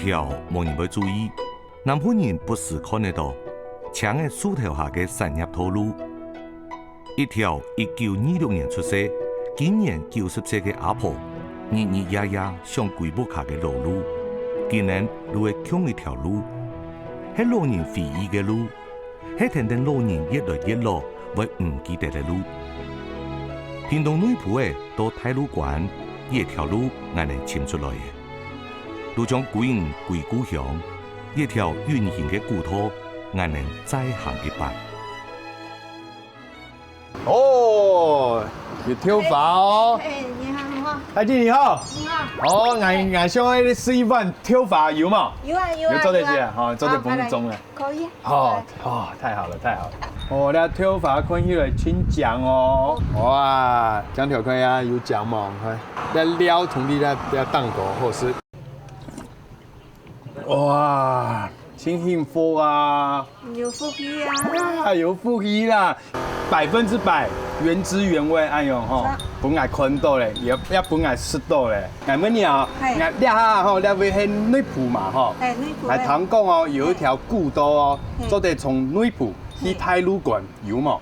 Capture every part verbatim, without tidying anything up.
條無人會注意，南部人不時看得到，青个樹頭下个產業道路。一條一九二六年出世，今年九十歲个阿婆，日日夜夜想歸屋下个老路，今年路个共一條路，係老人回憶个路， 係跈等老人越來越老，會毋記得个路。屏東內埔仔到大路關，這條路𠊎等尋出來个。就像歸人歸故鄉，這條隱形个古道，𠊎等再行一擺。哦，有豆花哦。哎，你好，你好。大姐你好。你好。哦，𠊎，𠊎想愛食一碗豆花，有無？有啊，有啊，有做得食啊，有啊。吼，做得分你種啊。好，好，來。 可以啊。哦，哦，太好了，太好了。哦，這豆花看起來真靚哦。哇，講條看啊，有靚無？看，這料同你這，這蛋糕好食。哇，真幸福啊！有福氣啊！啊，有福氣啦！百分之百原汁原味，哎喲吼，是啊。分𠊎看到咧，也，也分𠊎食到咧。 𠊎問你啊，嘿。𠊎這下吼，這位係內埔嘛吼？嘿，內埔，𠊎聽講哦，有一條古道哦，嘿。做得從內埔去大路關，有無？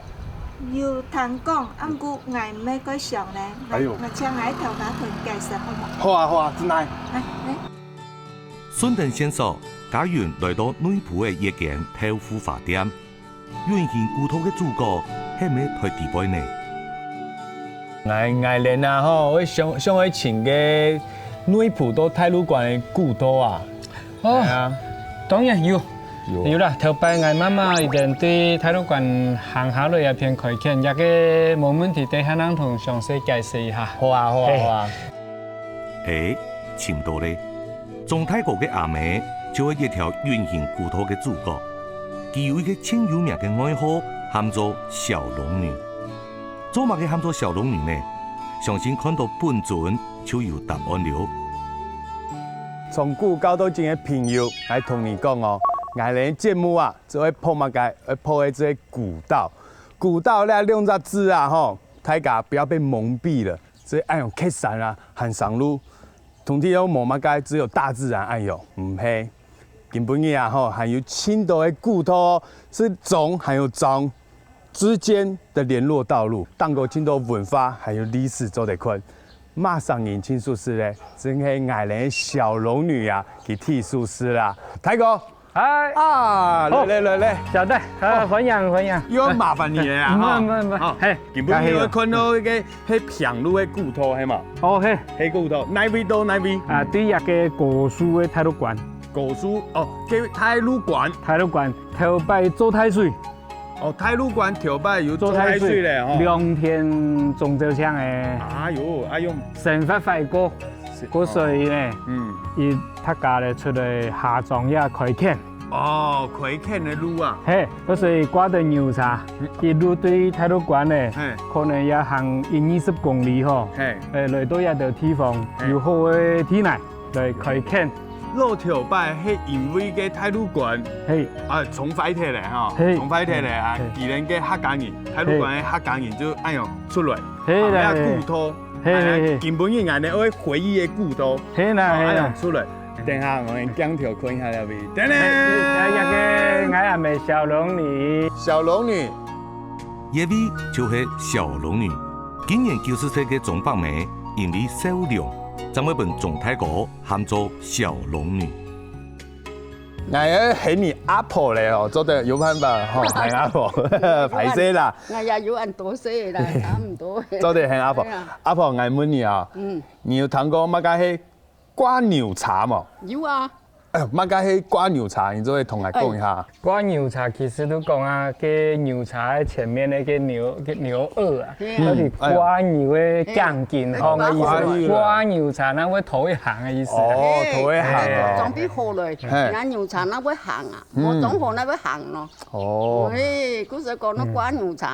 有聽講，啊，毋過𠊎毋係蓋詳咧。哎喲。𠊎請𠊎頭家同你解釋好無？好啊，好啊，真愛。來，來。順等線索，嘉雲來到內埔个一間豆腐花店。 隱形古道个主角係毋係在底背呢？𠊎，𠊎等啊吼，𠊎想，想愛尋个內埔到大路關个古道啊。哦，係啊。當然有。有。有啦，頭擺𠊎媽媽佢等對大路關行下來這片開墾，這個無問題，等下𠊎同詳細解釋一下。好啊，好啊，嘿。好啊。 欸，尋到咧！鍾大哥个阿姆就係這條隱形古道个主角，佢有一個盡有名个外號，喊做小龍女。做麼个喊做小龍女呢？相信看到本尊就有答案了。從古到今个朋友，𠊎同你講哦，𠊎等節目啊，就愛拍麼个，愛拍个就係古道。古道這兩隻字啊，吼，大家不要被蒙蔽了。 所以恁樣蹶山啊，行山路，通常都無麼个，只有大自然恁樣，毋係。今晡日啊吼，還有盡多个古道哦，係庄還有庄之間个聯絡道路，當過盡多文化還有歷史做得看。麼儕人盡熟事咧？正係𠊎等个小龍女啊，佢最熟事啦。大哥， 嗨。啊，好。來，來，來，來。小戴，啊，哦。歡迎，歡迎。又要麻煩你了啊，哈。毋會，毋會，毋會。好，嘿，今晡日𠊎看到一個，該平路个古道，係無？哦，嘿。該古道，哪位到哪位？啊，對這個高樹个大路關。高樹，哦，該大路關。大路關，頭擺做大水。哦，大路關頭擺有做大水咧，吼。兩天中晝像欸。哎喲，哎喲。生活壞過。 故所以呢，嗯。佢大家咧出來下莊也開墾。哦，開墾个路啊。嘿，故所以掛等牛車，嗯。一路對大路關呢，嘿。可能也行一二十公里吼。嘿。欸，來到這兜地方，嘿。有好个地泥來開墾。老頭擺係因為該大路關，嘿。啊，撞壞忒咧吼，嘿。撞壞忒咧啊，嘿。佢等个客家人，大路關个客家人就恁樣出來，嘿，行這古道。嘿。 嘿，嘿，嘿。啊，今晡日𠊎等愛回憶个古道。嘿啦，哦，嘿啦。恁樣出來。等下𠊎等鏡頭看一下這位。等等。嘿，這個𠊎阿姆小龍女。小龍女。這位就係小龍女。今年九十歲个鍾伯姆，因為笑容，正會分鍾大哥喊做小龍女。 𠊎愛喊你阿婆咧吼，做得有辦法吼，喊阿婆，歹勢啦。𠊎也有恁多歲啦，差毋多。做得喊阿婆。對啊。阿婆，𠊎問你啊，嗯。你有聽過麼个係掛牛車無？有啊。哎，麼个係掛牛車？你做得同𠊎講一下。哎，掛牛車其實都講啊，該牛車个前面那個牛，个牛耳啊，嘿啊。佢係掛牛个頸根項个意思嘛。嘿。掛牛个。掛牛車，該會頭一行个意思啊。哦，頭一行哦。嘿，裝備好了。 嘿。𠊎牛車哪會行啊？嗯。無裝好哪會行咯？哦。喂，故所講該掛牛車。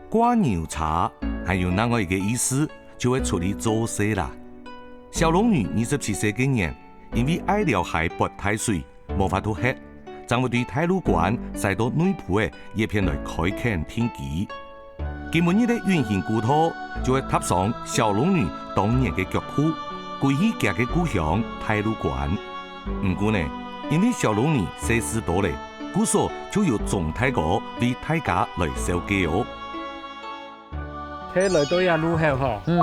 掛牛車還有另外一個意思，就係出去做事啦。小龍女二十七歲該年，因為愛了溪潑大水，無法度歇，正會對大路關徙到內埔个一片來開墾定居。 今晡日个隱形古道就係踏上小龍女當年个腳步，歸去厥个故鄉大路關。毋過呢，因為小龍女歲數大咧，故所就由鍾大哥為大家來紹介哦。係來到這路口吼，嗯，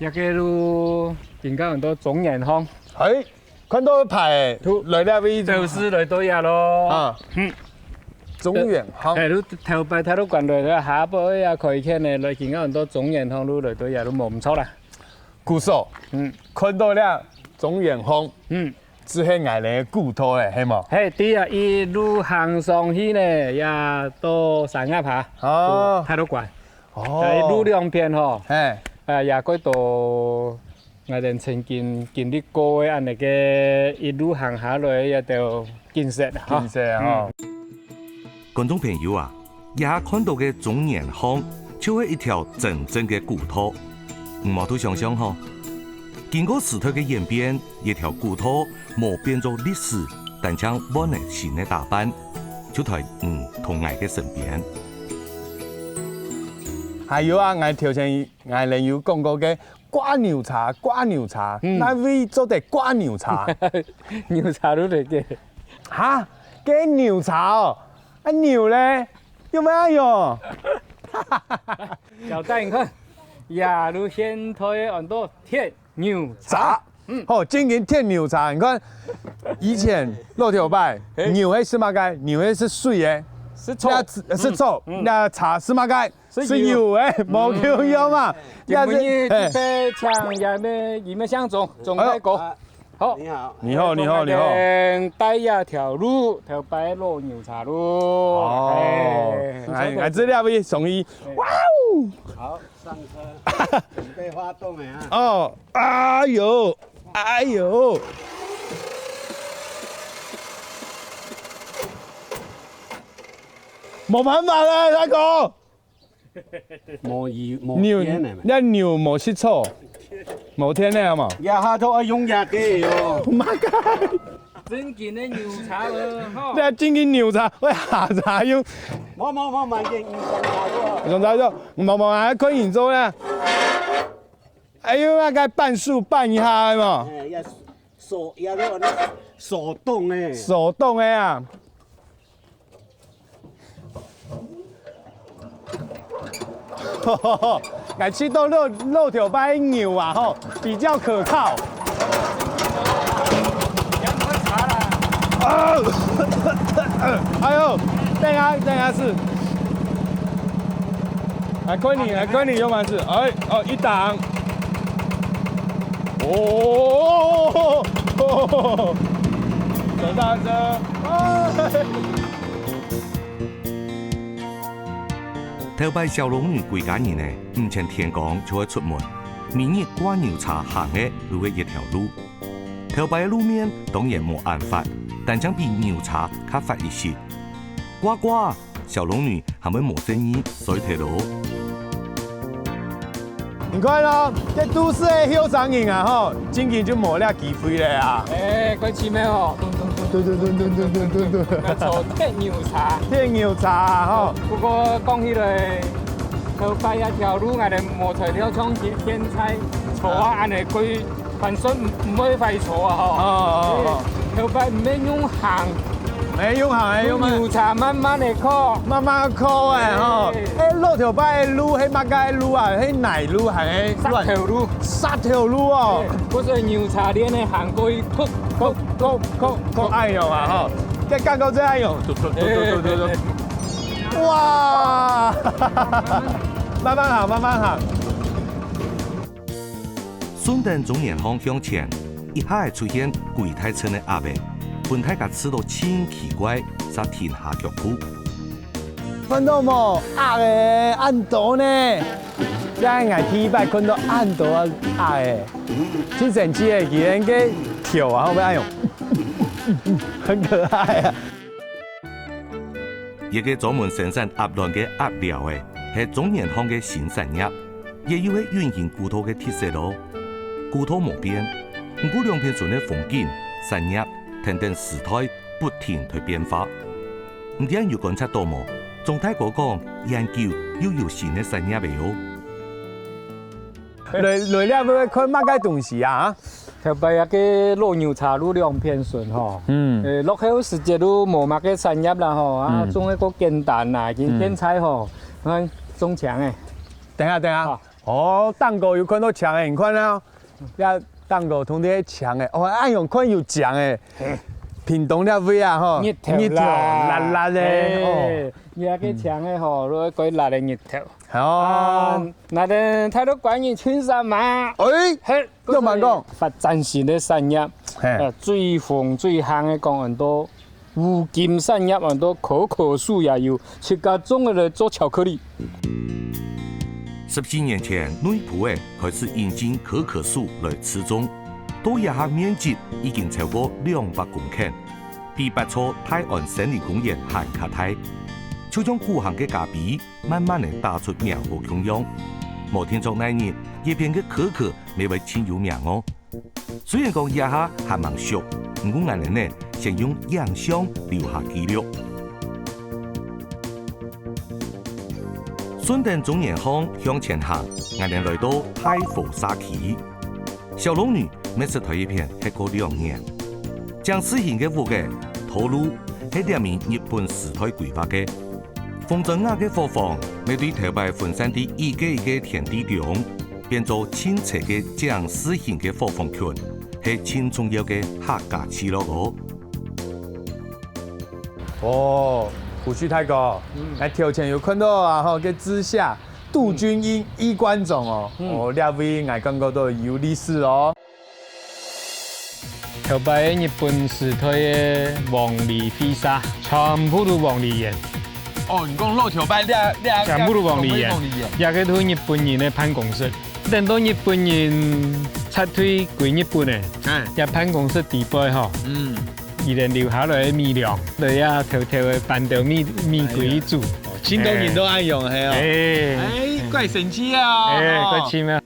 這个路應該安到中原巷。哎，看到牌，來這位，就是來到這咯。啊，嗯，中原巷。哎，你頭擺大陸關來了，下背也可以看呢，來今个安到中原巷路來到這路無毋著啦。故所，嗯，看到這中原巷，嗯，就係𠊎等个古道咧，係無？係，對啊，一路行上去呢，也到山腳下，哦，大陸關。 哦，路兩片吼，嘿，啊，也過多𠊎等曾經經歷過个恁呢个一路行下來个一兜景色哈。景色啊，吼。觀眾朋友啊，這下看到个中原巷就係一條真正个古道。你無都想像吼，經過時代个演變，這條古道無變做歷史，單淨換了新个打扮，就在你同𠊎个身邊。還有啊，𠊎頭先 𠊎等有講過个掛牛車，掛牛車，嗯，哪位做得掛牛車？牛車都得个。哈，該牛車哦，啊牛咧，有無愛用？小戴，你看，這路現代个安到鐵牛車。車，嗯，好，正經鐵牛車，你看，以前老頭擺，嘿，牛係食麼个？牛係食水个，食草，那食草，嗯，嗯，那車食麼个？ 係油个，無共樣嘛。今晡日特別請這位，這位鄉長，鍾大哥。好，你好，你好，你好。帶這條路，頭擺老牛車路。哦，哎，來，這位上去，哇哦！好，上車，準備發動了啊！哦，哎喲，哎喲，無辦法了，大哥。 無油，無電了咩？牛，該牛無食草，無電了嘛？這下都愛用這个喲。麼个？正經个牛車哦，吼。這正經牛車，會下車用。無，無，無，慢點，用上車就好。用上車就，無，無，還看人做呢。哎喲，該个半豎半一下个嘛。哎，要鎖，要那个鎖動个。鎖動个啊。 𠊎試著老，老頭擺牛啊吼，比較可靠。啊！哎喲，等下，等下試。來，看你，來，看你用完試。哎，哦，一檔。哦，走大車。哎。 頭擺小龍女歸家人仔，毋曾天光就愛出門，每日掛牛車行个就係一條路。頭擺个路面當然無恁闊，單淨比牛車較闊一息。掛掛，小龍女還會無細義衰忒咯。 你看哦，這都市个後生人啊吼，正經就無這機會了啊。哎，怪奇妙哦。對對對對對對對對。坐鐵牛車。鐵牛車啊吼。不過講起來，頭擺這條路，𠊎等無材料像現在坐啊恁呢，可以 反正毋，毋會壞坐啊吼。哦，哦，哦。頭擺毋係用行，毋係用行，係用牛車慢慢个靠。慢慢靠个吼。對。哎，老頭擺个路，係麼个路啊？係泥路還係亂？石頭路。石頭路哦。對，毋係牛車輪仔行過去，叩叩叩叩叩，哎喲啊吼，這感覺真哎喲，對對對對對對。哇！慢慢行，慢慢行。 順等中原巷向前，一下仔出現歸大陣个鴨仔，分大家試著盡奇怪，煞停下腳步。看著無？鴨仔恁多呢！這係𠊎第一擺看著恁多鴨仔，盡神奇个，佢等个頭啊，會恁樣，很可愛啊！ 一個專門生產鴨卵个鴨寮仔，係中原巷个新產業，也又係運行古道个特色咯。古道無變，毋過兩片村个風景、產業跈等時代不停在變化。毋知你有觀察著無？鍾大哥講，研究又有新个產業仔哦。來，來這位看麼个東西啊？頭擺該个老牛車路兩片順吼，嗯。呃，落後時節都無麼个產業啦吼，啊，嗯。種个較簡單啦，已經現在吼，嗯。看種薑个。等下，等下。好。哦，頂高有看到薑个，你看啊，這頂高通通係薑个，哦，恁樣看有薑个。嘿。屏東這位啊吼，日頭啦。日頭辣辣个，嘿，哦。這个薑个吼，嗯。落去該辣个日頭。 哦。啊，𠊎兜大陸官人穿衫嘛。哎，嘿，仰般講？發展型个產業，嘿。呃，最紅最夯个講很多黃金產業，很多可可樹也有，自家種个來做巧克力。十四年前，內埔仔開始引進可可樹來試種，到這下面積已經超過兩百公頃，比八座大安森林公園還較大。就像古行个咖啡， 慢慢仔打出名號共樣。無定著哪日，這片个可可乜會盡有名哦。雖然講這下還吂熟，毋過𠊎兜呢，先用影像留下記錄。順等中原巷向前行，𠊎兜來到大和社區。 小龍女乜識在這片歇過兩年。井字形个屋仔，道路係這面日本時代規劃个。紅磚瓦个伙房，乜對頭擺分散在一個一個田地中，變做盡齊个井字形个伙房群，係盡重要个客家聚落哦。哦，胡鬚大哥，嗯。𠊎頭前有看到啊，吼，該字寫 杜君英衣冠冢哦，嗯。哦，這位𠊎感覺到有歷史哦。頭擺日本時代个黃梨會社，全部都黃梨園。哦，你講老頭擺這，這，全部都黃梨園。全部黃梨園。這个都日本人个辦公室。等到日本人撤退歸日本个，哎。這辦公室底背吼，嗯。 佢等留下來个米糧，來啊，偷偷仔搬到米，米grill煮。哎呀，哦，盡多人都恁樣，係哦。哎。哎，怪神奇啊，哎，哦。怪奇妙。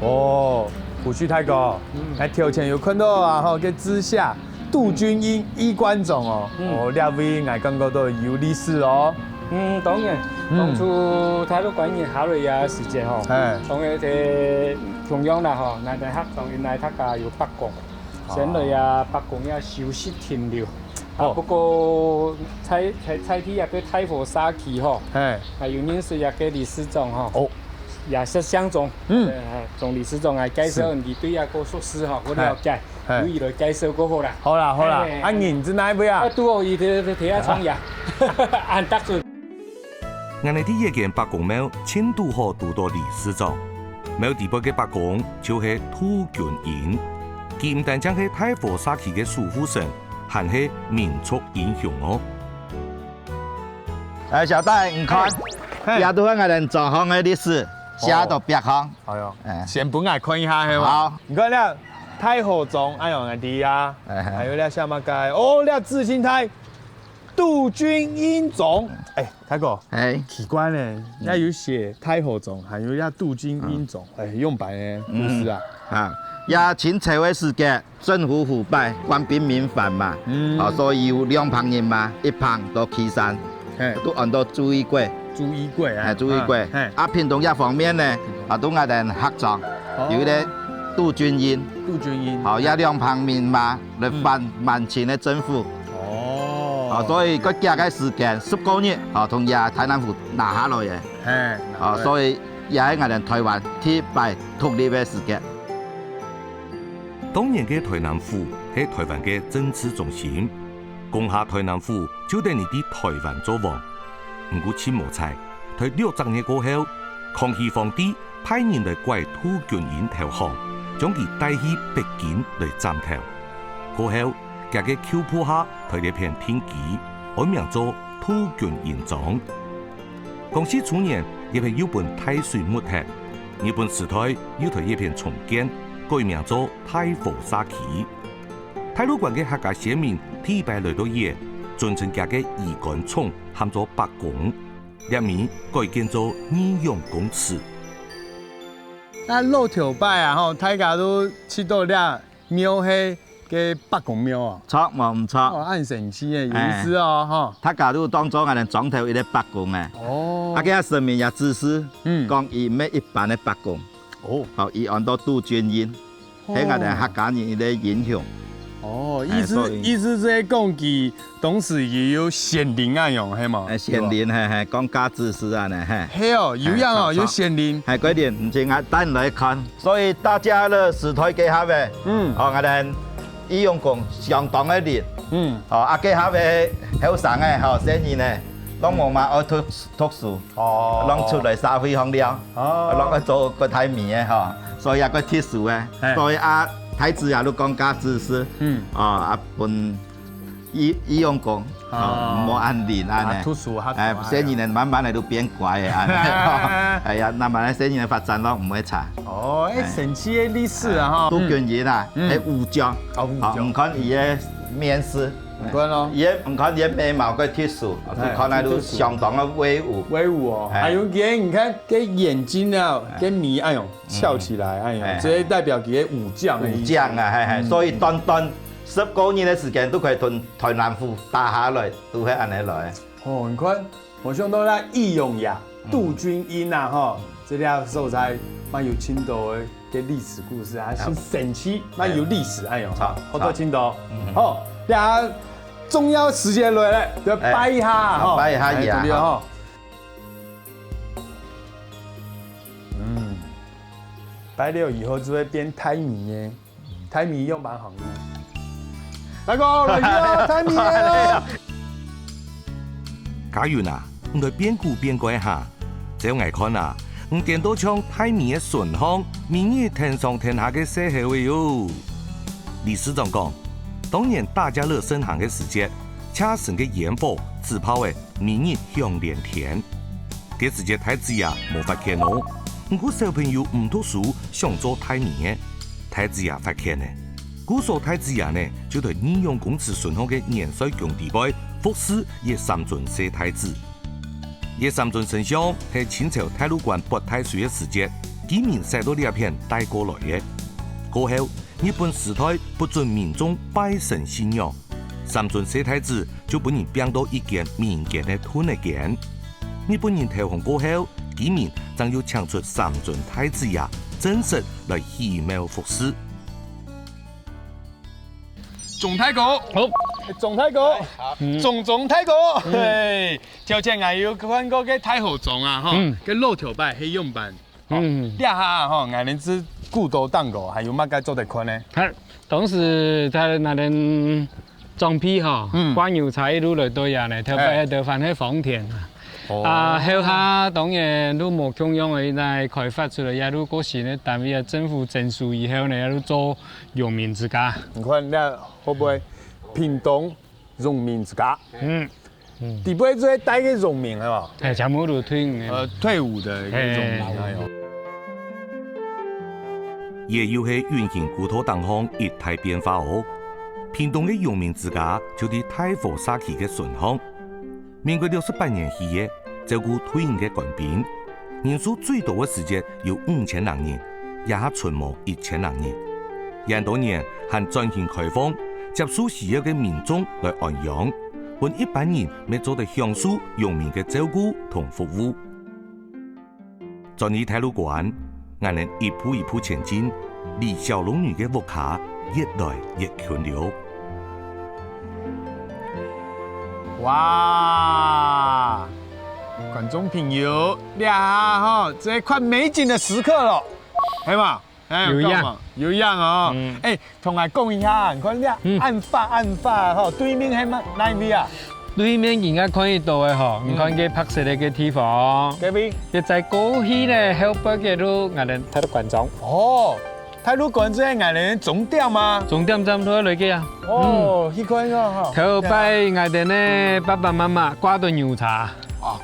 哦，胡鬚大哥，嗯。𠊎頭前有看到啊，吼，該字寫杜君英衣冠冢哦。嗯。哦，這位𠊎感覺到有歷史哦。嗯，當然，嗯。當初大陸官人下來个時節吼，哎。從該个共樣啦吼，𠊎兜客庄，𠊎大家有伯公。 先來啊，伯公也休息停留。啊，哦。不過在，在，在地啊，該大和社區吼，嘿。啊，有認識一個理事長吼。哦。也是鄉長。嗯。呃，總理事長啊，介紹嘿。你對啊，較熟識吼，較了解，嘿。嘿。由佢來介紹較好啦。好啦，好啦，嘿。啊，人在哪位啊？啊，拄好佢在，在，在遐創業。恁得準。 𠊎兜第一間伯公廟，盡堵好堵到理事長。廟底背个伯公就係杜君英，佢毋單淨係大和社區个守護神，還係民族英雄哦。哎，小戴，你看，嘿。這都係𠊎兜庄項个歷史，寫到壁項。哎喲，哎。先分𠊎看一下，係無？好。你看這大和庄，哎喲，𠊎知啊。哎。還有這寫麼个？哦，這字真大。 杜君英冢。哎，大哥，哎。奇怪呢，嗯。也有寫大和庄，還有這杜君英冢，嗯。哎，仰般呢？嗯。故事啊。啊，這清朝个時節，政府腐敗，官兵民反嘛，嗯。哦，所以有兩幫人嘛，一幫到旗山，嘿。都安到朱一貴。朱一貴啊。哎，朱一貴。啊，嘿。啊，屏東這方面呢，啊，都𠊎兜客庄，哦。有一個杜君英。杜君英。好，這兩幫人嘛，來反滿清个政府。嗯。 哦。哦，所以該幾個時間，十個月，哦，同這台南府拿下來个。嘿，哦，拿下來。所以也係𠊎兜台灣第一擺獨立个時間。當年个台南府係台灣个政治中心，攻下台南府就等於在台灣做王。毋過盡無彩，在六十年過後，康熙皇帝 派人來拐杜君英投降，將佢帶去北京來斬頭。過後，厥个舊部下在這片定居，安名做杜君英庄。光緒初年，這片又分大水沒忒，日本時代又在這片重建，改名做大和社區。大陸館个客家先民第一擺來到這，尊稱厥个衣冠冢，喊做伯公。 這面改建做義勇公祠，該老頭擺啊，吼，大家都知道這廟係个伯公廟啊。著無？毋著。哦，恁神奇个，有意思哦，吼。大家都當做𠊎等莊頭一個伯公个。哦。啊，該神明也指示，嗯。講佢毋係一般个伯公。哦。吼，佢安到杜君英，哦。係𠊎等客家人一個英雄。哦，意思，哎，所以意思係講佢 當時也有仙靈恁樣，係無？哎，仙靈，嘿，嘿，講價指示恁呢，嘿。係哦，有影哦，哎，有仙靈。哎，快點，毋信啊，帶你來看。所以大家樂時代該下个，嗯。哦，𠊎等義勇公相當个靈。嗯。哦，啊，該下个後生个，吼，細人呢，攏無嘛愛讀，讀書，哦。攏出來社會上尞，哦。攏愛做國大尾个，吼，所以啊，較特殊个。哎。所以啊，大姊也都講價指示，嗯。哦，啊，分 義，義勇公，哦。哦，無恁靈恁呢。啊，讀書較多哎，細人呢，慢慢个都變乖个恁呢。哎呀，那麼呢，細人个發展咯，毋會差。哦，哎，哎。神奇个歷史啊，吼。杜君英啊，嗯。係武將。哦，武將。哦，你看佢个面試，你看咯。佢个，你看佢个眉毛个特殊，哎，你看來都相當个威武。威武哦，哎。還有佢，你看，該眼睛啊，哎。該眉，哎喲，翹起來，哎喲，哎。這代表佢个武將个意思。武將啊，嘿，嘿，嗯。所以短短 十過日个時間都可以同台南府打下來，都係恁呢來。哦，你看，無想到該義勇呀，嗯。杜君英啊，吼，這個所在蠻有盡多个歷史故事啊，啊。真神奇，蠻有歷史，哎喲，著，好多盡多。著。嗯。好，這下重要時間來了，要拜一下，哎，吼。拜一下爺，哎，對不對，吼？嗯，拜了以後就會變大尾耶。 大尾樣般行路。大哥，來去啊，大尾來了。嘉雲啊，你來變古變怪哈。照𠊎看啊，你顛倒像大尾个巡航，每日跈上跈下个細猴仔喲。理事長講，當年大家樂盛行个時節，車神个煙火、紙炮仔 每日響連天。該時節大姊啊無發現哦，毋過小朋友毋讀書，想做大尾个。大姊啊發現呢，故所大姊啊呢，就在義勇公祠巡航个元帥宮底背服侍葉三尊細太子。葉三尊神像係清朝大陸官發大水个時節，居民徙到這片帶過來个。過後， 日本時代不准民眾拜神信仰，三尊細太子就分人摒到一間民間个坉仔間。日本人投降過後，居民正又請出三尊太子爺，正式來起廟服侍。鍾大哥，好。鍾大哥，嗯。鍾鍾大哥，嗯。嘿，頭前𠊎有看過个大和莊啊，吼，嗯。个老頭擺係仰般。 嗯。這下吼，𠊎等知古都當中還有麼个做得看呢？係，當時在𠊎等莊背吼，嗯。掛牛車一路來到這呢，頭擺个地方係荒田啊。哦。啊，後下當然都無共樣个，來開發出來，也都過新个單位啊，政府徵收以後呢，也都做榮民之家。你看，這會毋會屏東 榮民之家。嗯。嗯。底背就係戴个榮民，係無？哎，全部都退伍个。呃，退伍个一个榮民，哎。哎喲。這又係永興古道頂項一大變化哦。屏東个榮民之家就在大和社區个脣項。民國六十八年起个， 照顧退伍个官兵，人數最多个時節有五千零人，這下賰無一千零人。恁多年還轉型開放，接受需要个民眾來安養，分一般人乜做得享受榮民个照顧同服務。轉去大路關， 𠊎等一步一步前進，離小龍女个屋下越來越近了。哇！觀眾朋友，這下吼，這係看美景个時刻囉，係無？哎，有影。有影哦。嗯。哎， 同𠊎講一下，你看這，嗯。恁闊恁闊吼，對面係麼，哪位啊？對面應該看得到个吼，嗯。你看該白色个該地方。該位？該在過去呢，後背个路，𠊎等大路關莊。哦，大路關莊係𠊎等終點嗎？終點站落來个啊。哦，嗯。去看一下哈。頭擺𠊎等呢，爸爸媽媽掛到牛車。啊，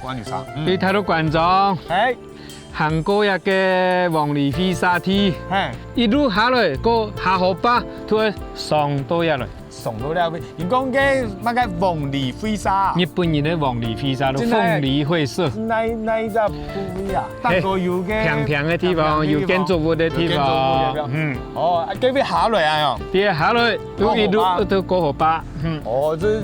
掛牛車。嗯。去大路關莊。哎。 行過這个黃梨會社地，嘿。一路下來，過下河壩，就會上到這來。上到這位，你講个麼个黃梨會社啊？日本人个黃梨會社咯，真个。鳳梨會社。哪，哪一隻部位啊？嘿，頂高有个平平个地方，平平个地方。有建築物个地方。有建築物个地方。嗯。哦，啊，該位下來啊，哦。這下來，有一路，過河壩。到過河壩。嗯。哦，這，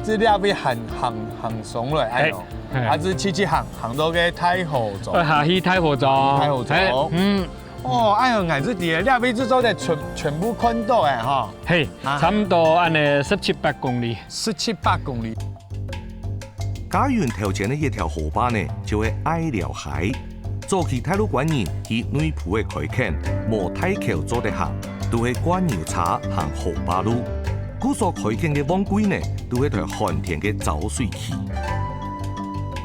這這位行，行，行上來，哎喲。嘿，嘿。啊，這直直行，行到个太和庄。呃，下去太和庄。太和庄。嘿，嗯。哦，哎喲，𠊎這底下這位就做得全，全部看到个哈。嘿，啊。差毋多恁呢十七八公里。 十七八公里。嘉雲頭前个一條河壩呢，就係隘寮溪。早期大陸官人去內埔个開墾，無大橋做得行，都係灌牛車行河壩路。故所開墾个旺季呢，都係在寒天个燥水期。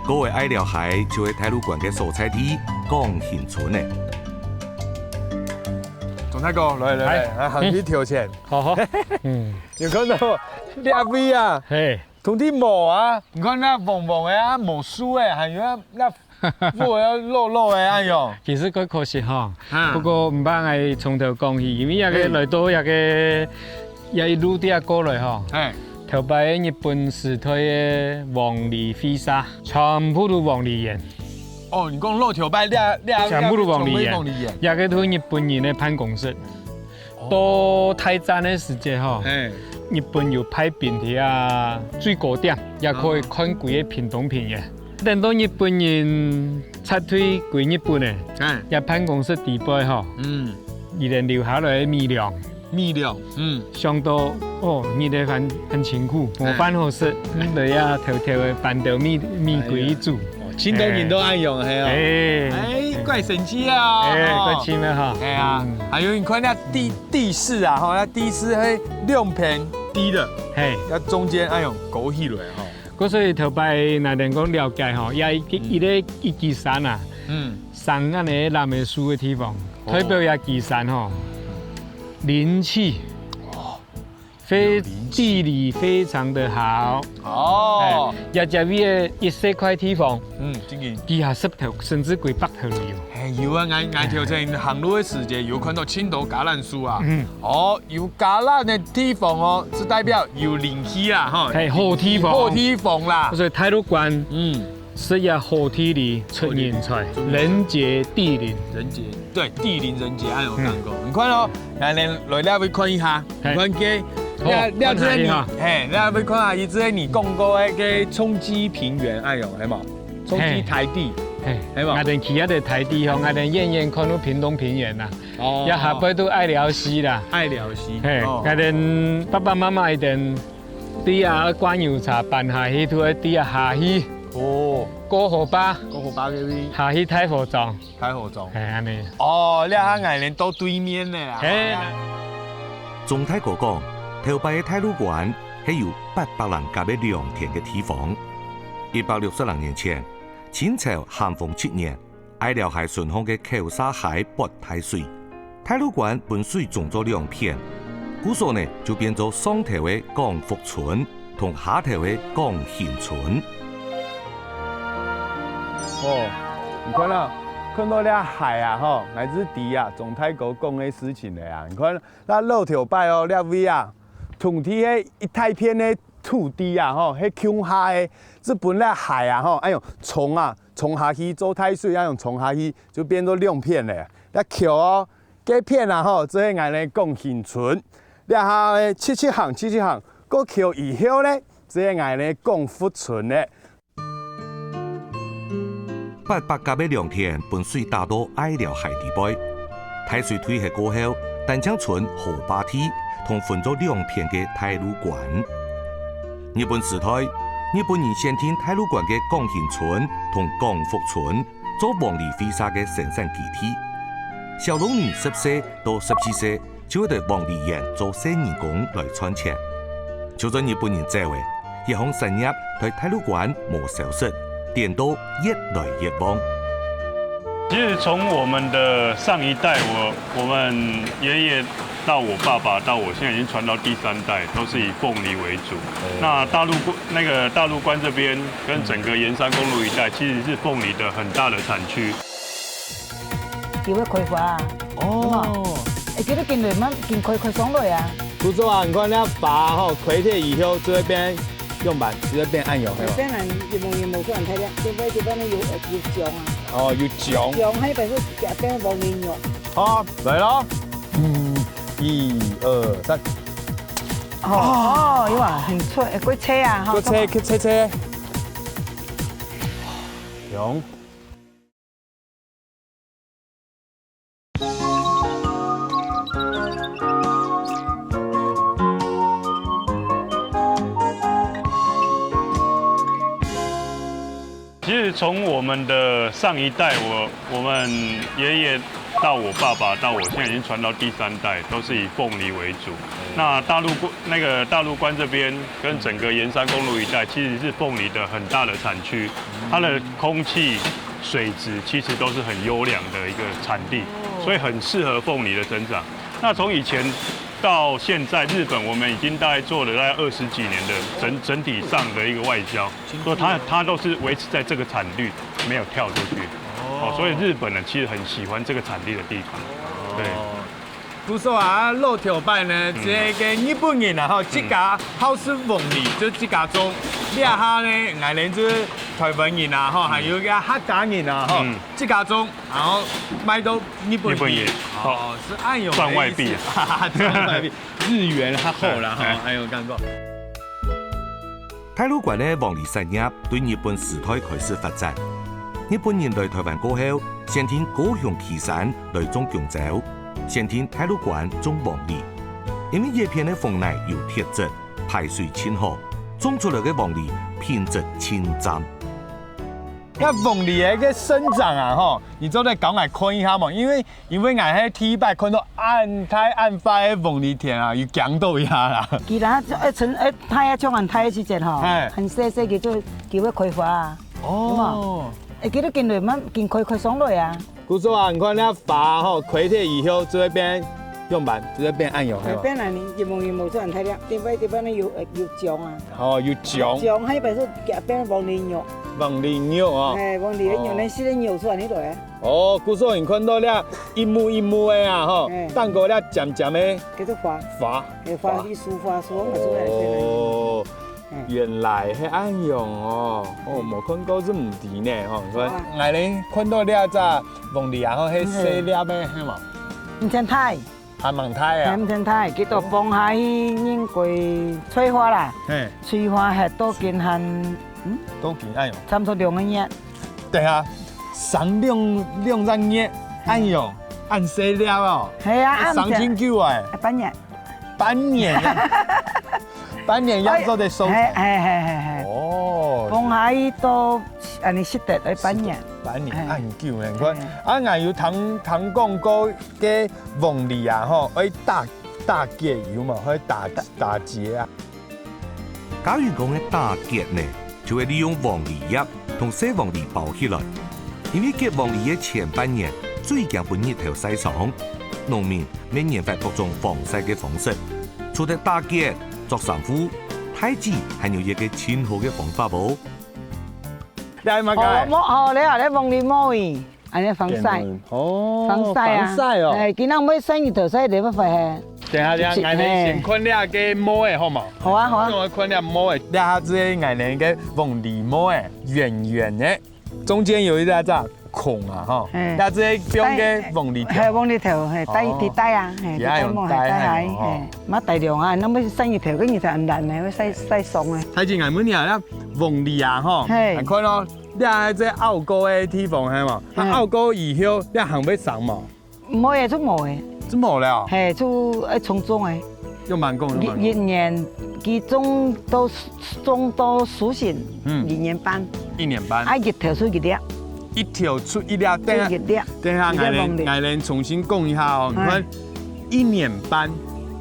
過个隘寮溪就係大陸官个所在地，廣興村呢。鍾大哥，來來來，好。來，行去頭前。好好。嗯。有看到這位啊？嘿。 土地無啊，你看該黃黃个啊，無樹个，還有啊，該屋啊，老老个啊，有。其實較可惜吼，啊。不過毋怕，𠊎從頭講起，因為這个，嘿。來到這个，這一路底下過來吼，嘿。頭擺日本時代个黃梨會社，全部都黃梨園。哦，你講老頭擺這，這，全部都黃梨園。全部黃梨園。這个都日本人个辦公室。 到大戰个時節吼，嘿。日本有派兵去啊，最高點，也可以看歸个屏東平原。等到日本人撤退歸日本个，哎。這辦公室底背吼，嗯。佢等留下來个米糧。米糧，嗯。想到，哦，日日還，還辛苦，無飯好食，哎。嗯，來啊，偷偷个搬兜米，米歸去煮。哎呀。 哦，盡多人都恁樣，嘿哦。哎。哎，怪神奇啊，哎，哦。怪奇妙哈。哎呀，嗯。還有你看該地，地勢啊，吼，該地勢係兩片低个，嘿。該中間恁樣高起來吼。故所以頭擺𠊎等講了解吼，也一，嗯。一个一支山啊，嗯。生恁呢藍个樹个地方，哦。代表這支山吼，靈氣。哦。 非，有靈氣。地理非常的好。哦。哎，這隻位个一細塊地方，嗯，真个。幾下十頭，甚至幾百頭都有。嘿，有啊，𠊎，𠊎頭前行路个時節，有看到盡多橄欖樹啊。嗯。哦，有橄欖个地方哦，係代表有靈氣啦，吼。嘿，好地方。好地方啦。所以大陸官，嗯。 食這好地理出人才，好地理出人才。人傑地靈。人傑，對，地靈人傑，恁樣有講過。嗯。你看哦，來，來，來這位看一下，嘿。你看該，好，這，這看一下。嘿，來這位看一下，佢這个你講過个該沖積平原，恁樣，係無？沖積台地，嘿。係無？𠊎等企在這台地吼，𠊎等遠遠看到屏東平原啦，哦。這下背都隘寮溪啦。隘寮溪，嘿，哦。𠊎等爸爸媽媽佢等 對啊，愛灌牛車搬下去，都愛對啊下去。哦。過河壩。過河壩該位。下去太和庄。太和庄。哎，恁呢。哦，這下𠊎等到對面了啊。嘿。鍾大哥講，頭擺个大陸關係有八百零甲个良田个地方。一百六十零年前，清朝咸豐七年， 隘寮溪脣項个口沙溪發大水，大陸關分水沖做兩片，故所呢就變做上頭个廣福村同下頭个廣興村。哦，你看啊，看到這溪啊吼，𠊎就知啊，鍾大哥講个事情了啊。你看，該老頭擺哦，這位啊，土地係一大片个土地啊吼，係共下个，這分這溪啊吼，哎喲，沖啊， 沖下去做大水，恁樣沖下去就變做兩片了。這橋哦，該片啊吼，就係𠊎等廣興村。這下呢，直直行，直直行，過橋以後呢，就係𠊎等廣福村了。八百甲个良田分水打到隘寮溪底背，大水退忒過後，單淨賰河壩地同分做兩片个大陸關。日本時代，日本人選定大陸關个廣興村同廣福村 做黃梨會社个生產基地。小龍女十歲到十四歲就會在黃梨園做細人工來賺錢。就算日本人走了，這項產業在大陸關無消失，顛倒越來越旺。其實從我們的上一代，我，我們爺爺到我爸爸到我現在已經傳到第三代，都是以鳳梨為主。那大陸，那個大陸關這邊跟整個沿山公路一帶，其實是鳳梨的很大的產區。 佢會開花啊。哦。有無？欸，佢都緊來嘛，緊開，開上來啊。古早啊，你看這花吼，開忒以後就會變樣般，就會變恁樣，係無？變成一模一模出來，這邊這邊有有種啊，哦，有種。種，還有一擺係變黃梨肉。好，來咯。嗯，一二三。哦，哦，有啊，很脆，會過脆啊，吼。過脆，過脆脆。香。 其实从我们的上一代，我，我们爷爷到我爸爸到我现在已经传到第三代，都是以凤梨为主。那大陆过，那个大陆关这边跟整个沿山公路一带，其实是凤梨的很大的产区，它的空气、水质其实都是很优良的一个产地，所以很适合凤梨的生长。那从以前到现在，日本我们已经大概做了大概二十几年的整，整体上的一个外销，所以它，它都是维持在这个产率，没有跳出去。哦，所以日本人其实很喜欢这个产地的地方。对。 古早啊，老頭擺呢，嗯。這个日本人啊，吼，嗯。自家好食鳳梨，就自家種。這下呢，𠊎等就係台灣人啊，吼，嗯。還有个客家人啊，吼，嗯。自家種，然後賣到日本去。日本去，哦，係恁樣个意思。賺外幣啊。賺外幣，日元較好啦，吼，哎。恁樣感覺。 大陸關个鳳梨產業對日本時代開始發展。日本人來台灣過後，選定高雄旗山來種弓蕉，選定大陸關種鳳梨。因為這片个鳳梨有鐵質，排水盡好，種出來个鳳梨品質盡讚。該鳳梨个生長啊，吼，你做得教𠊎看一下無？因為 因為𠊎係第一擺看到恁大恁闊个鳳梨田啊，有驚到一下啦。佢啦，一伸，一大啊，像恁大个時節吼，嘿。很細細，佢就，佢會開花啊。哦。有無？欸，佢都緊來，慢緊開，開上來啊。古早啊，你看該花吼，開忒以後就會變樣般，就會變恁樣，係無？變啊，你一模一模出來，你睇，頂擺，頂擺呢有，有種啊。哦，有種。種，還有一擺係變黃梨肉。黃梨肉哦。欸，黃梨个肉呢，哦。係个肉出來，你睇。 哦，故所你看到這一目一目个啊，吼，哎。頂高這尖尖个，叫做花。花。哎，花，哇。一束花，束花出來，哦，哎。原來係恁樣哦。哦，無看過就毋知呢，吼。你看，啊。𠊎等看到這隻黃梨啊，吼，係細粒个，係無？毋曾大。 還吂大啊。還吂大，佢到放下去應該催化啦。嘿。催化係到今還，嗯？到今哎喲。差毋多兩個月。等下，生兩，兩三月，哎喲，恁細粒哦。係啊，生真久哎。啊，半年。半年啊。半年也做得收成。哎，嘿，嘿，嘿，嘿。哦。放下去到，恁呢，食得，哎，半年。半年，哎。恁久呢，你看，哎。啊，𠊎有聽，聽講過 个黃梨啊，吼，愛打，打結有無？愛打，打結啊。嘉雲講个打結呢，就係利用黃梨葉同細黃梨包起來。因為結黃梨个前半年最驚分日頭曬傷，農民乜研發各種防曬个方式，除了打結、著衫褲、戴子，還有一個盡好个方法哦。這係麼个？哦，毛，哦，這，這黃梨毛欸。 恁呢防曬。哦，防曬啊。防曬哦。哎，今仔日會曬日頭，曬日頭會壞嘿。等下，等下，𠊎等先看這個毛仔好無？好啊，好啊。先看這毛仔，這下係𠊎等个黃梨毛仔，圓圓个，中間有一個這孔啊，吼。嘿。這係放个黃梨頭。嘿，黃梨頭，嘿，戴，哦。戴啊，嘿，佢愛用戴，戴毛，戴啊，戴下，哦。嘿，莫戴量啊，該會曬日頭，該日頭恁爛呢，會曬，曬傷啊。太子，𠊎問你啊，該黃梨啊，吼，嘿。你看哦， 這係拗過个地方，係無？啊，嘿。拗過以後，這還會生無？無欸，就無欸。就無了哦？嘿，就愛重種欸。用蠻講，用蠻講。一，一年，佢種到，種到收成，嗯。一年半。一年半。啊，一頭出一粒。一頭出一粒，等下，出一粒。等下，一粒黃梨。𠊎等，𠊎等重新講一下哦。你看，嗯。一年半，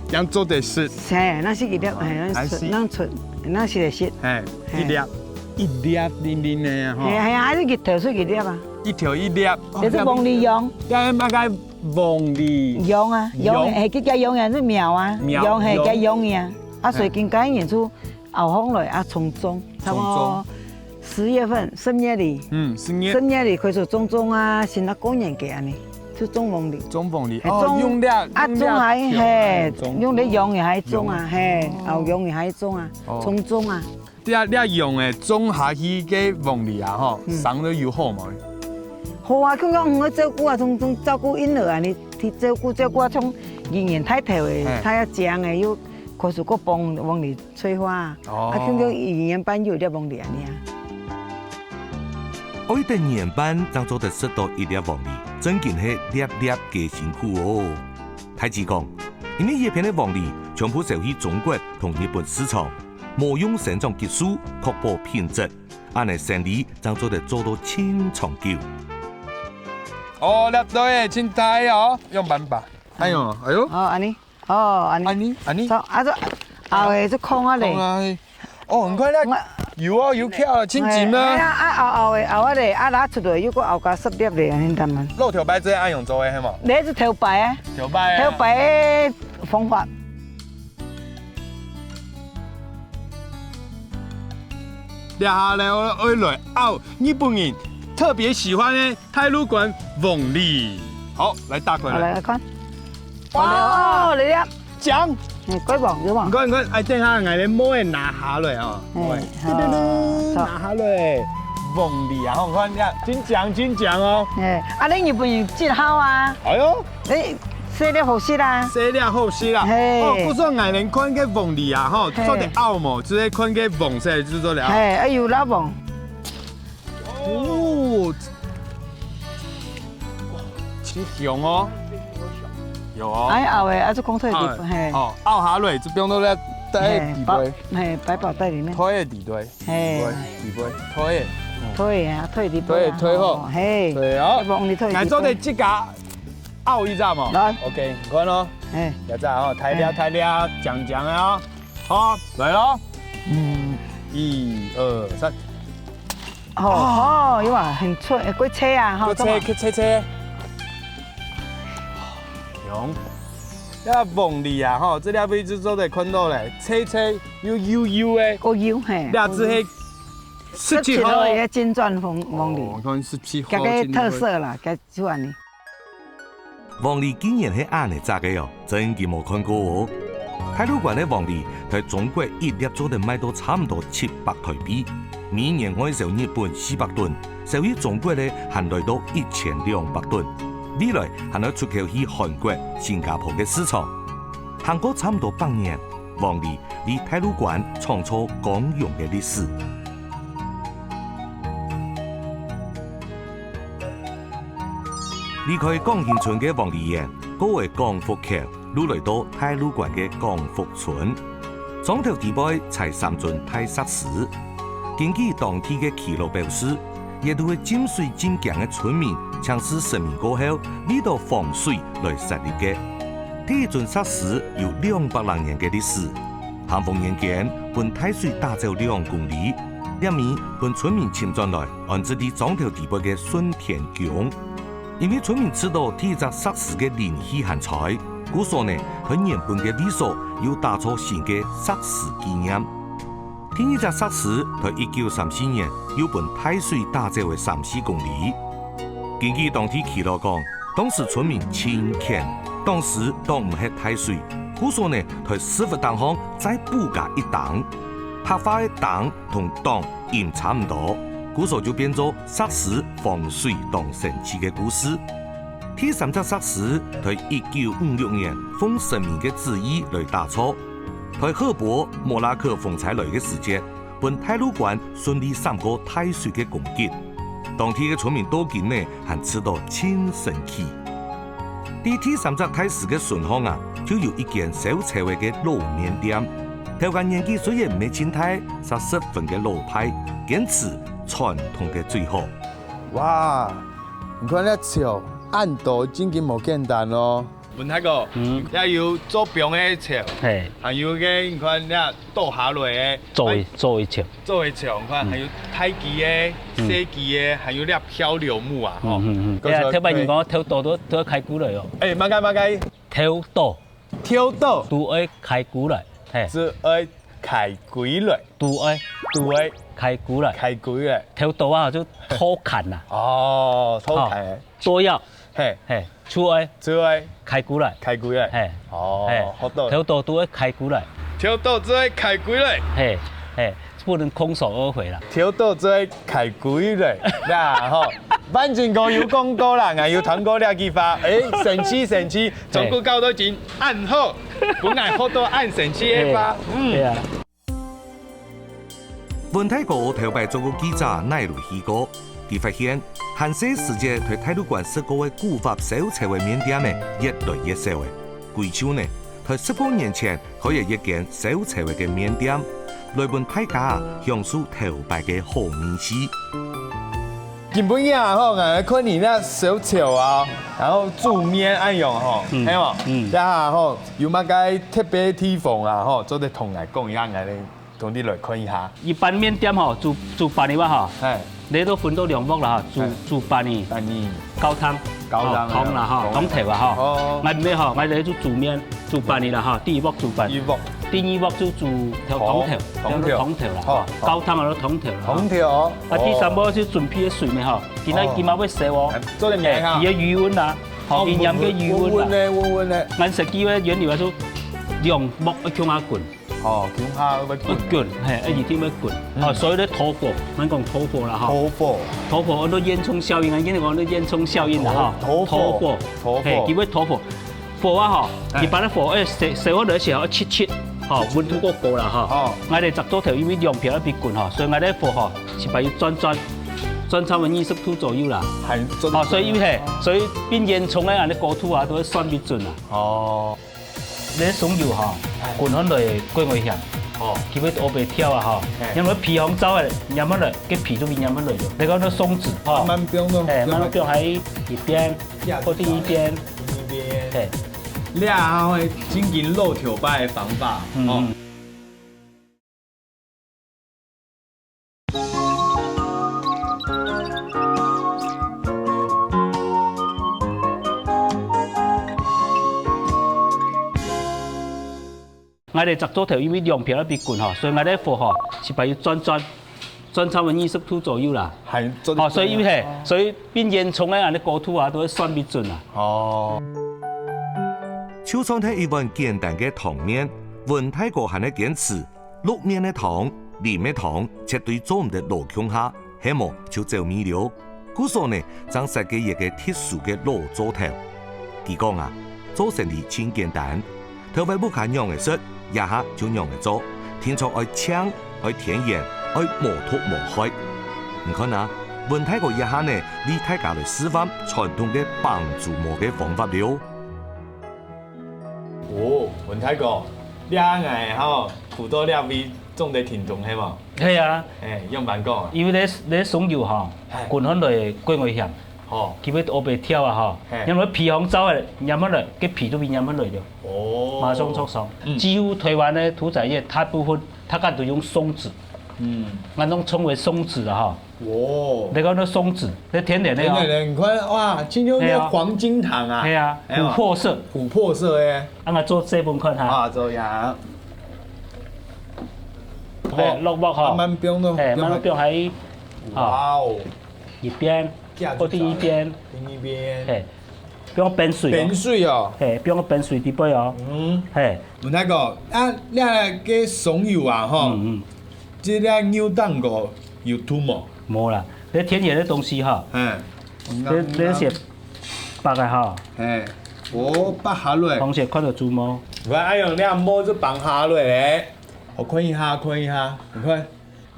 正做得食。嘿，該係一粒，嘿，該係，該係。該出，該食得食。嘿。 嘿。一粒，一粒零零个啊，吼。嘿，嘿啊，還係一頭出一粒啊。一頭一粒，哦，這係黃梨秧。這，這麼个黃梨？秧啊，秧。秧，嘿，佢叫秧啊，係苗啊，苗，秧，嘿，秧。叫秧啊。啊，嘿。所以今年就拗上來啊，重種，差不多重種。十月份，十月裡，嗯，十月。十月裡開始重種啊，先到過年个恁呢。就種黃梨。種黃梨，哦，係種，用這，啊，用這種下去，條，嘿，種。用這用下去種啊，嘿，哦。哦，用下去種啊，哦。重種啊。這，這用个種下去个黃梨啊，吼，嗯。生得有好無？好啊，佢講，嗯，愛照顧啊，從，從照顧嬰兒啊，你去照顧，照顧啊，從年年大頭个，嘿。大家種个，又開始過幫黃梨 催化啊，哦。啊，像講一年半有一粒黃梨啊，你啊。愛等年半正做得食到一粒黃梨，正經係粒粒皆辛苦哦。大姊講，因為這片个黃梨全部銷去中國同日本市場，無用生長激素確保品質，恁呢生理正做得做到盡長久。哦，粒對，盡大哦，用粄粑。哎喲，哎喲。哦，恁呢。 哦，恁呢。恁呢，恁呢。好，啊，這拗个就空啊咧。空啊，嘿。哦，你看那，有哦，有翹啊，真緊啊。嘿啊，啊，拗拗个，拗啊咧，啊，拿出來又過拗加十粒咧，恁呢得無？老頭擺這恁樣做个，係無？這係頭擺啊。頭擺啊。頭擺个方法。這下咧，愛來拗日本人特別喜歡个 大陸館黃梨。好，來打開來。好，來，來看。哇！哦，你啊。靚。嗯，蓋黃，有無？你看，你看，哎，等下，𠊎連帽仔拿下來哦。哎，喂，好，叮叮叮，好。拿下來。黃梨啊，吼，你看，你看，真靚，真靚哦。哎，啊，你日本人真好啊。哎喲。你細粒好食啊。細粒好食啊。嘿。哦，故所𠊎連看个黃梨啊，吼，嘿。做得拗無，直接看个黃色就做得拗。嘿，哎喲，老黃。 哦，真香哦。有哦。哎，拗个，啊，就講退一部分，拗个，嘿。哦，拗下來，就放到這，在底背。嘿，包，嘿，百寶袋裡面。退个底背，嘿。底背，底背，退个。退啊，退底背啊，退，退好。哦，嘿。對哦。望你退底背。來做得自家拗一下嘛。來。OK，你看咯。嘿。這下哦，大粒，嘿。大粒，靚靚个哦。好，來咯。嗯。一二三。 哦，啊。哦，有啊，很脆，欸，過脆啊，吼，過脆，過脆脆。用。這黃梨啊，吼，這粒位置做得看到咧，脆脆又幼幼个。過幼，嘿，這只係十七號。十七號个金鑽黃，黃梨。哦，看十七號，這个特色啦，該就恁呢。 黃梨竟然係恁呢摘个哦，真經無看過哦。大陸館个黃梨在中國一粒做得賣到差毋多七百台幣，每年外銷日本四百噸，銷去中國个還來到一千兩百噸，未來還愛出口去韓國、新加坡个市場。行過差毋多百年， 黃梨為大陸館創造光榮个歷史。離開廣興村个黃梨園，過仔廣福橋，就來到大陸館个廣福村。庄頭底背踩三尊大石獅。根據當地个耆老表示， 這就係浸水浸驚个村民請示神明過後，為著防水來設立个。第一尊石獅有兩百零年个歷史，咸豐年間分大水打走兩公里，這面分村民尋轉來，安置在庄頭底背个順天宮。因為村民知著第一隻石獅个靈氣還在，故所呢，在原本个位所又打造新个石獅紀念。 第二隻石獅在一九三四年又分大水打走了三四公里。根據當地耆老講，當時村民盡譴，當時擋毋核大水，故所呢，在石佛頂項再補加一頂，白化个頂同擋掞差毋多，故所就變做石獅防水擋生趣个故事。 第三隻石獅在一九五六年奉神明个旨意來打造，在河伯莫拉克風災來个時節，分大陸館順利閃過大水个攻擊。當地个村民到今呢，還試著盡生趣。在第三隻大獅个脣項啊，就有一間燒臭个老麵店。頭家年紀雖然毋係盡大，煞十分个老派，堅持傳統个最好。哇！ 你看這草恁多，真經無簡單哦。文泰哥，嗯。這有做兵个草，嘿。還有个，你看這倒下來个，做一，哎，做一草。做个草，你看，嗯。還有大支个、嗯。細支个，還有這漂流木啊，吼。嗯，嗯，嗯。哎呀，頭擺人講，頭倒都，都愛開過來哦。哎，麼个，麼个？頭倒。頭倒。都愛開過來，嘿。只愛 開歸來。都愛。都愛。開歸來。開歸來。頭倒啊，就倒崁啊。哦，倒崁。哦，倒要，嘿，嘿，就愛就愛開過來。開過來。嘿，哦，嘿，學到了。頭到都愛開過來。頭到就愛開過來。嘿，嘿，不能空手而回啦。頭到就愛開過來。那吼，反正講有講過啦，𠊎有聽過這句話。誒，神奇神奇，中國教都已經恁好，本來學到恁神奇个話。嘿，嗯。對啊。 文大哥頭擺做過記者，哪路去過？佢發現，還細時節在大陸館食過个古法燒樵个麵店仔越來越少了。歸就呢，在十過年前開了一間燒樵个麵店，來分大家享受頭擺个好味緒。今晡日啊吼，𠊎看你那燒樵啊，然後煮麵恁樣吼，嗯，係無？嗯。這下吼，有麼个特別地方啊吼，做得同𠊎講一下，𠊎來 同你來看一下。一般麵店吼，煮，煮粄个話吼，哎，你都分到兩鑊啦吼，煮，哎，煮粄个，粄个，高湯，高湯，哦，湯啦吼，湯，湯頭啊吼。哦。𠊎毋係吼，𠊎來煮，煮麵，煮粄个啦吼，第一鑊煮粄，一鑊。第二鑊就煮湯，湯頭，湯頭，湯頭啦吼，好，好。高湯啊，湯頭啦吼。湯頭哦。啊，第三鑊就準備个水咩吼，今仔，哦，今仔會燒哦。哎，做得明哈。哎，佢个餘溫啊，吼，哦，佢黏个餘溫啊。溫溫个，溫溫个。𠊎設計个原理來說，兩鑊愛共下滾。 哦，共下會滾。會滾，嘿，一定會滾。嗯。哦，所以咧，土火，咱講土火啦，吼。土火。土火，安到煙囪效應啊，因為講安到煙囪效應啦，吼。土，土火。土火。土火。嘿，佢會土火。火啊，吼，哎。一般个火，哎，燒，燒好个時候，愛七七，吼，七七。溫度過高啦，吼。哦。𠊎兜石灶頭因為兩片愛分佢滾，吼，所以𠊎兜火，吼，一般愛轉轉，轉差不多二十度左右啦。還轉。哦，所以因為，嘿，所以變煙囪个，恁呢高度啊，都會算得準啊。哦。 這个松油吼，哎。滾下來過危險。哦。佢會烏白跳啊吼，哎。因為皮糠燥个，黏下來，該皮都會黏下來了。你看那松子吼，慢慢放咯，哎，放慢慢放，還一邊，壓或者一邊，一邊。嘿。這下會正經老頭擺个方法，嗯，哦。嗯。 𠊎兜石灶頭因為兩片愛分佢滾吼，所以𠊎兜火吼，一般愛轉轉，轉差不多二十度左右啦。還轉。哦，所以因為嘿，所以變煙囪个恁呢高度啊，都會算得準啊。哦。就算係一碗簡單个湯麵，文大哥還係堅持 淥麵个湯、淋个湯絕對做毋得摎共下，係無就走味了。故所呢，正設計一個特殊个老灶頭。佢講啊，做生理盡簡單，頭擺屋下仰仔食，這下就仰仔做，定著愛淨、愛天然、愛無毒無害。你看啊，文大哥這下呢，為大家來示範傳統个挷豬毛个方法了。 哦，文大哥，這𠊎吼，扶到這位總得停動係無？係啊。哎，仰般講啊？因為這，這松油吼，嘿。滾下來過危險。吼。佢會烏白跳啊吼，嘿。因為皮糠燥个，黏下來，該皮都會黏下來了。哦。馬上著霜。嗯。幾乎台灣个屠宰業大部分，大概都用松子。嗯。𠊎兜稱為松子啊吼。 哦。你看那松子，那天然个哦。天然个，你看，哇，今天那个黃金糖啊。係啊，哎呀，琥珀色。琥珀色个。啊，𠊎做這分看哈。啊，做呀。哎，落鑊吼。慢慢放咯，哎，放慢慢放，還，哇哦。一邊，夾住或者一邊。另一邊。哎，放冰水哦。冰水哦。哎，放冰水底背哦。嗯。哎。文大哥，啊，那個松油啊，吼。嗯，嗯。 這个牛蛋糕有毒無？無啦，這天然个東西哈，嗯，這，這係剝个哈，嘿，哦，剝下來。同時看到豬毛。你看，哎喲，你看毛就剝下來咧。我看一下，看一下，你看，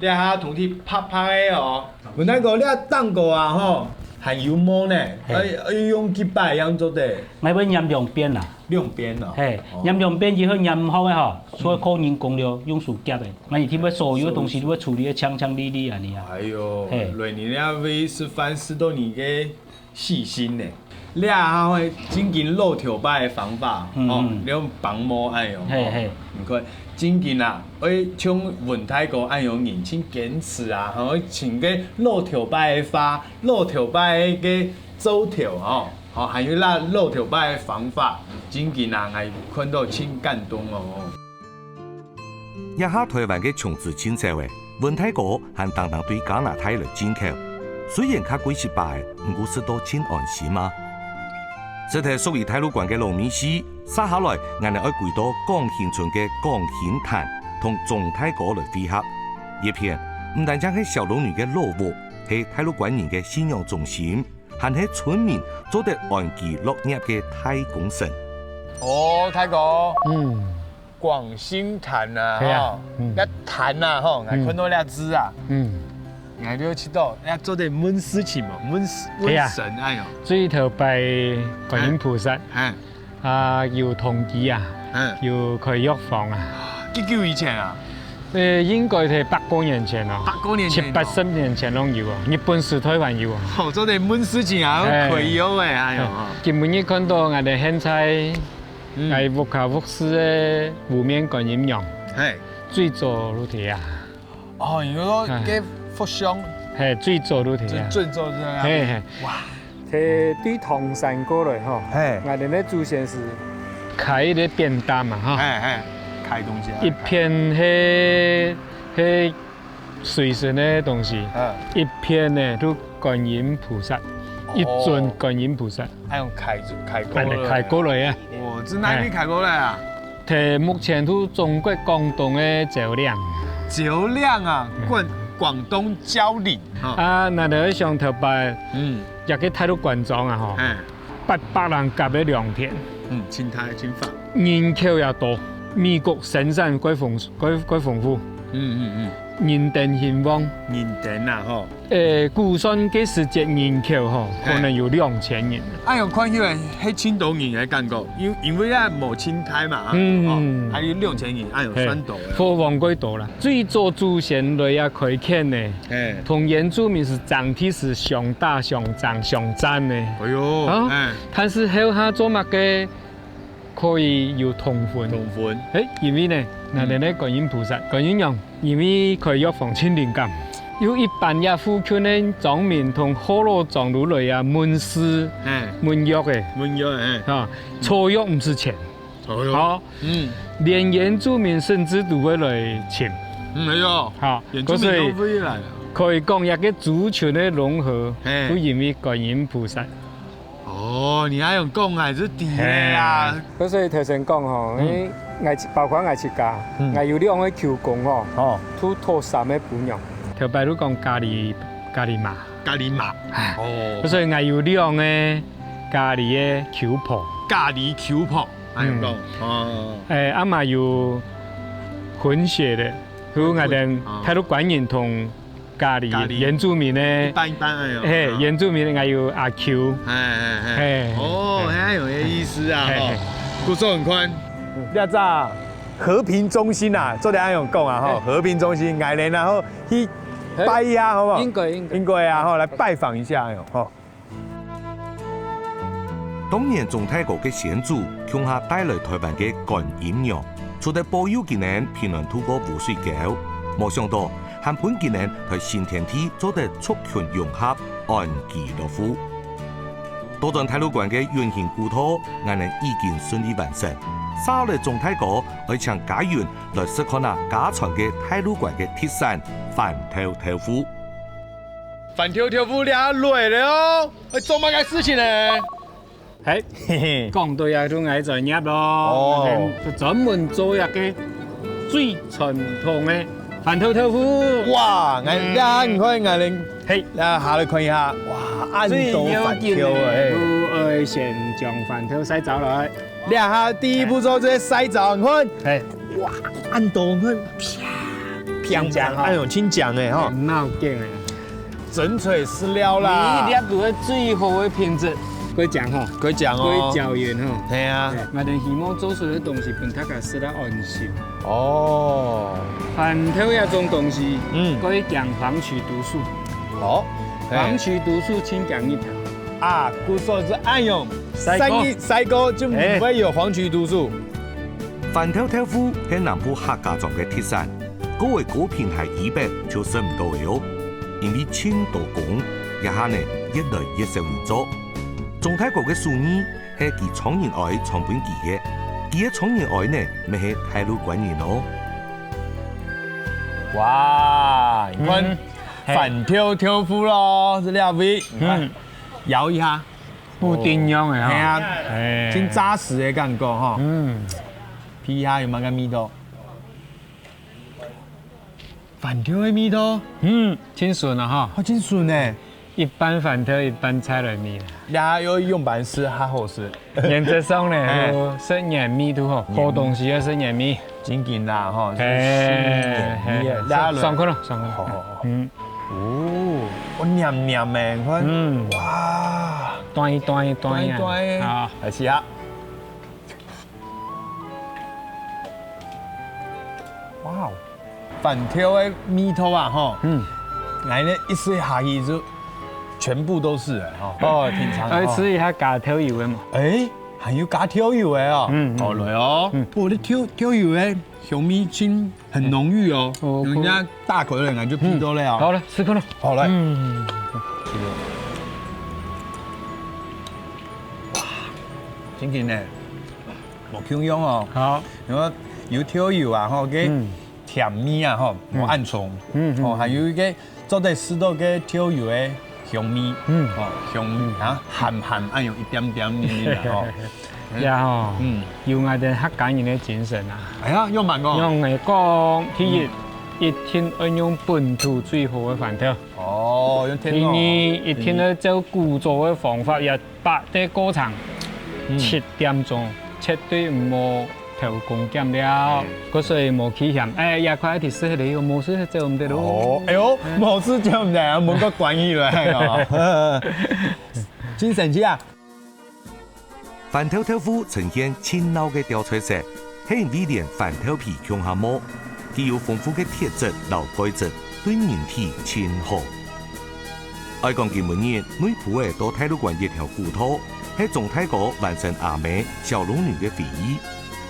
這下同佢拍拍个哦。文大哥，這蛋糕啊，吼，還有毛呢，嘿。愛，愛用幾擺樣做得？𠊎會黏兩邊啦。 兩邊哦。嘿，哦。黏兩邊以後黏毋好个吼，嗯。所以靠人工了，用手夾个。𠊎一定會所有个東西都會處理得清清利利恁呢啊。哎喲，嘿。來你那位食飯食到你个細心呢。這下會正經老頭擺个方法，嗯，哦，嗯。你用幫忙哎喲，嘿，嘿。你看，正經啊，愛像文大哥恁樣認真堅持啊，吼，愛尋个老頭擺个話，老頭擺个灶頭哦。 吼，還有那老頭擺个方法，正經啊，𠊎看到盡感動哦。這下台灣个松子盡少咧，文大哥還單單對加拿大來進口。雖然較貴一擺，毋過食到盡安心啊。食忒屬於大路關个老米線，續下來，𠊎等愛歸到廣興村个廣興潭，同鍾大哥來會合。這片毋單淨係小龍女个老屋，係大路關人个信仰中心，還係村民做得安居樂業个大功臣。哦，大哥，嗯，廣興潭啊，係啊，吼，嗯，該潭啊，吼，𠊎看到這字啊，嗯，𠊎就知道，愛做得問事情嘛，問事，係啊，問神，哎喲。最頭擺觀音菩薩，哎，啊，有童乩啊，嗯，有開藥房啊。幾久以前啊？呃，應該係百過年前咯，百過年前哦，七八十年前攏有啊，日本時代還有啊。哦，做得問事情啊，哎，開藥个，哎喲。今晡日看到𠊎等現在，嗯，𠊎屋下屋事个湖面觀音娘，嘿，最早就在啊。哦，你說該佛像，嘿，最早就在啊，最，最早就在那邊。嘿，嘿。哇， 係對唐山過來吼，嘿，𠊎等个祖先係㧡一個扁擔嘛吼，嘿，嘿，㧡東西啊，一片係，係隨身个東西，嗯，一片呢就觀音菩薩，哦，一尊觀音菩薩，還用㧡，㧡過來，恁樣㧡過來啊。哦，這哪位㧡過來啊？ 在目前都中國廣東个蕉嶺。蕉嶺啊，嗯，廣，廣東蕉嶺，哈。啊，𠊎等想頭擺，嗯，這個大陸關庄啊，吼，嘿，八百人甲个良田，嗯，真大，真大。人口也多，米穀生產蓋豐，蓋，蓋豐富，嗯，嗯，嗯，人丁興旺。人丁啊，吼。 誒，估算該時節人口吼，嘿，可能有兩千人。哎喲，看起來係盡多人个感覺，因，因為啊無盡大嘛，嗯，哦，還有兩千人，哎喲，嘿，算多了。佛王蓋多啦，最早祖先來啊開墾呢，嘿，同原住民係爭地係相打、相爭、相戰呢。哎喲，啊，哎，但是後下做麼个可以有通婚？通婚。誒，因為呢，嗯，𠊎等个觀音菩薩、觀音娘 因為開藥房盡靈感，有一班這附近个莊民同學老莊就來啊問事，嘿，問藥个，問藥个，嘿，哈，草藥毋使錢，草藥，好，嗯，連原住民甚至都會來尋，嗯，哎喲，好，原住民都會來啊。可以講，這個族群个融合，嘿，都因為觀音菩薩。 哦，你恁樣講還係對个啊。嘿。所以頭先講吼，嗯，因為𠊎自，包括𠊎自家，嗯，𠊎有兩個舅公吼，哦，都討三個餔娘。頭擺你講咖哩，咖哩嫲。咖哩嫲。哎，哦。所以𠊎有兩個咖哩个舅婆。咖哩舅婆，恁樣講，嗯，哦。誒，阿嫲有混血个，所以𠊎等，哦，大陸官人同 咖哩，咖哩。原住民个，一半一半哎喲。嘿，啊。原住民个還有阿舅。嘿，嘿，嘿。嘿。哦，嘿。還有个意思啊，嘿，吼。嘿。故所你看，這隻和平中心啊，做得恁樣講啊，吼，嘿。和平中心，𠊎等啊，吼，去拜一下，好不好？應該，應該。應該啊，吼，來拜訪一下，哎喲，吼。 當年鍾大哥个先祖共下帶來臺灣个觀音娘，除了保佑佢等平安渡過烏水溝，無想到還分佢等在新天地做得族群融合，安居樂富。倒轉大陸關个永興古道，𠊎等已經順利完成。續來鍾大哥愛請嘉雲來食看啊家傳个大陸關个特產番頭豆腐。 番頭豆腐這下來了哦，愛做麼个事情呢？嘿，嘿嘿。講到這就愛專業咯，哦。𠊎等專門做這個最傳統个番頭豆腐。哇，𠊎，嗯。這下你看𠊎等，嘿。這下來看一下，哇，恁多番頭哎。最要緊个，就愛先將番頭曬燥來。 這下第一步做這個曬燥，你看，嘿。哇，恁多，你看，啪，啪，真靚哈。哎喲，真靚哎哈。很鬧勁哎。真材實料啦。每一粒都係最好个品質，過靚哈。過靚哦。過膠原哈。係啊。嘿，𠊎等希望做出个東西，分大家食到安心。哦。番頭這種東西，嗯。過驚黃曲毒素。哦。嘿。黃曲毒素盡驚入體。啊，故所係恁樣。 曬過。曬日，曬過就毋會有黃曲毒素。欸。番頭豆腐係南部客家庄个特產，過會過品牌以北就食毋到个哦，因為盡多工，這下呢越來越少人做。鍾大哥个手藝係佢丈人哀傳分佢个，佢个丈人哀呢乜係大陸官人哦。哇，你看，嗯，嘿。番頭豆腐咯，係這位，你看，嗯。搖一下。布丁樣个哈。係啊，哎。真扎實个感覺哈。嗯。皮下有麼个味道？ 番豆个味道，嗯，真順啊哈。哦，真順呢。一半番豆，一半菜來味啦。這下用粄條食較好食。原則上呢，哎。就食原味就好，原味。好東西愛食原味。真緊啦哈，就是哎，原味啊。哎，哎，這下來。爽快了，爽快了。好，好，好。嗯。哦，哦，黏黏的，你看。嗯。哇。斷一斷一斷一啊。斷一斷一。好。來試下。 哇哦，番豆个味道啊，吼，嗯。來呢，一食下去就全部都是了，吼。哦，挺長。來試一下加豆油个嘛。哎，還有加豆油个哦。嗯，嗯。好，來哦。嗯。哦，這豆，豆油个香味真很濃郁哦。嗯。哦，人家大口的人就鼻到了哦。嗯，好了，試看了。好，來。嗯。哇，真緊呢。 無共樣哦。好。因為有豆油啊，吼，个嗯。甜味啊，吼，嗯。無恁重。嗯，嗯，哦，嗯。還有一個做得食到个豆油个香味。嗯。哦，香味嗯。啊，鹹鹹，還有一點點味啦，吼。呀吼，嗯。有𠊎兜客家人个精神啊。哎呀，用慢講。用个講，第一，嗯。一定愛用本土最好个番豆。哦，用天然哦。第二，一定愛照古早个方法，也 八个過程，嗯。七點鐘，絕對毋好偷工減料，嗯。故所以無去嫌，哎，這塊係適合你，無適合就毋得咯。哦，哎喲，嗯。無適就毋得，門个關起來哦。真神奇啊！番豆豆腐呈現盡鬧个調菜色， 係因為連番豆皮共下無，佢有豐富个鐵質摎鈣質，對人體盡好。愛講今晡日內埔仔到大路館一條古道，係鍾大哥還成阿姆小龍女个回憶，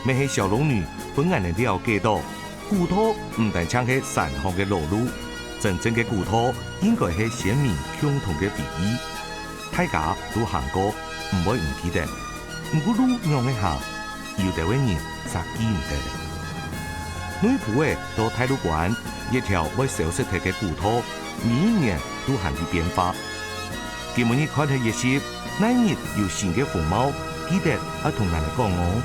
乜係小龍女分𠊎兜了解到，古道毋單淨係山項个老路，真正个古道應該係先民共同个回憶。 大家都行過，毋會毋記得。毋過路仰仔行，有兜个人煞記毋得了。內埔仔到大路館，一條會消失忒个古道，每一年都還在變化。今晡日看忒一集，哪日有新个風貌，記得愛同𠊎兜講哦。